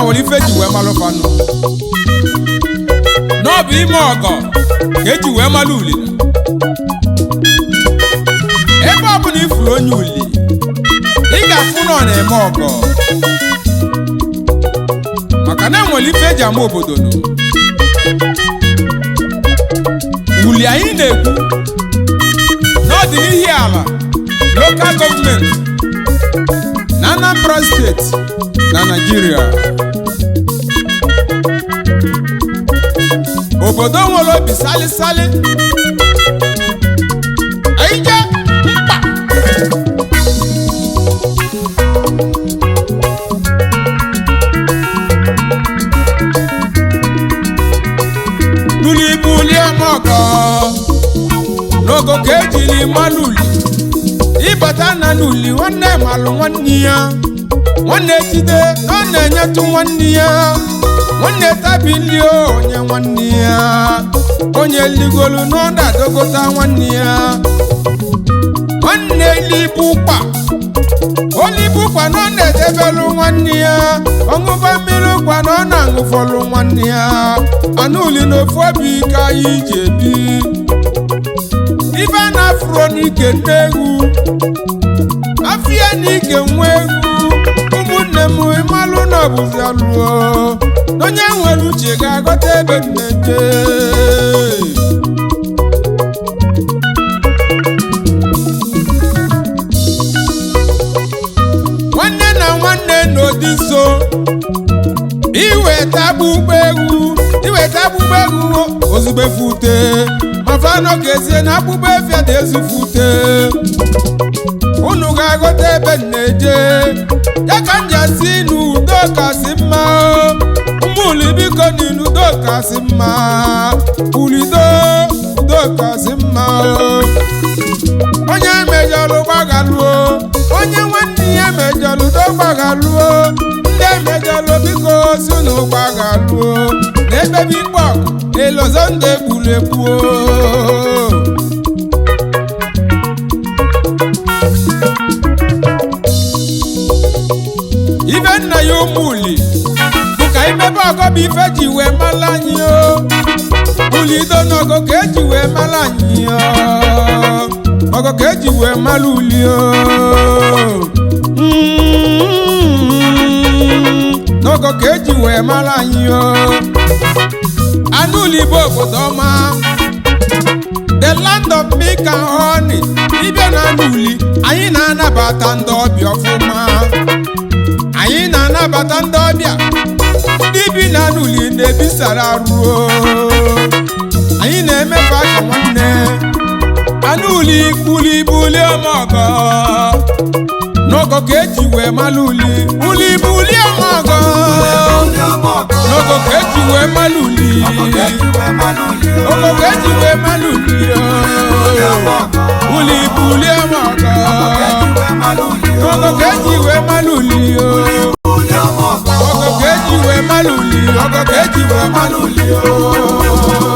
nwere ife eji wee malụ fanụ n'ọbụ ime ọgọ ka eji wee malụ uli. Ebe ọ bụla ifuru onye uli, ị ga-afụ na ọ na-eme ọgọ, maka na enwere ife eji ama obodo nụ. Uli anyị na-ekwu n'ọdịnihu ala local government na Anambra State na Nigeria, obodo nwere obi sali-sali. Anyị mkpa n'ụlọ ibu uli ọmọgọ n'ogo ka ejiri mmanụ uli. Ịbata na n'uli, nwanne malụ nwanne ya, nwanne jide na ọ na-enyetụ nwanne ya, nwanne tabili onye nwanne ya, onye ligolu na ọ na-adọgota nwanne ya. Nwanne libu ụkpa, olibu ụkpa na ọ na-edebelu nwanne ya, ọṅụba mmiri ụkpa na ọ na-aṅụfọlụ nwanne ya. Anụ uli na ofu obi ka anyị ji ebi. Ife na-afụro n'ike nne egwu, afịa n'ike nwa egwu. Ụmụnne m, ịmalụ na ọbụzi alụọ onye nwere uche ga-aghọta ebe m na-eje. Nwanne na nwanne n'ụdị nso, iweta agbụgbọ egwu, iweta agbụgbọ egwu ozugbo efute, ma fanọ kezie na agbụgbọ efia dị ezufute. Unu ga-aghọta ebe m na-eje. Ya ka m ji asị n'udo kasị mma. Ụmụ biko, n'udo kasị mma. Ulido, udo kasị mma. Onye mejọrọ gbaghaluo, onye nwanne ya mejọrọ, udo gbaghaluo. Ndị emejọrọ, biko si unu gbaghaluo. Na ekpebe ikpe ọgụ elọzọ ndị egburu egbuo. Ife nna ya, ụmụ uli, bụ ka imebe ọgọ bụ ife ji wee mara anyị o. Ulido n'ọgọ ka eji wee mara anyị o, ọgọ ka eji wee mara uli o. N'ọgọ ka eji wee mara anyị o. Anụ uli bụ obodo ọma, the land of milk and honey. Ịbịa na anụ uli, anyị na-anabata ndị ọbịa ọfụma, anyị na-anabata ndị ọbịa. Ndị bi na n'uli na-ebisara ruo, anyị na-emefe aka nwanne. Anụ uli uli buli ọmọgọ n'ọgọ ka eji wee malụ uli. Uli buli ọmọgọ n'ọgọ ka eji wee malụ uli, ọgọ ka eji wee malụ uli. Uli buli ọmọgọ n'ọgọ ka eji wee malụ uli, ọgọ ka eji wee malụ uli, ọgọ ka eji wee malụ uli.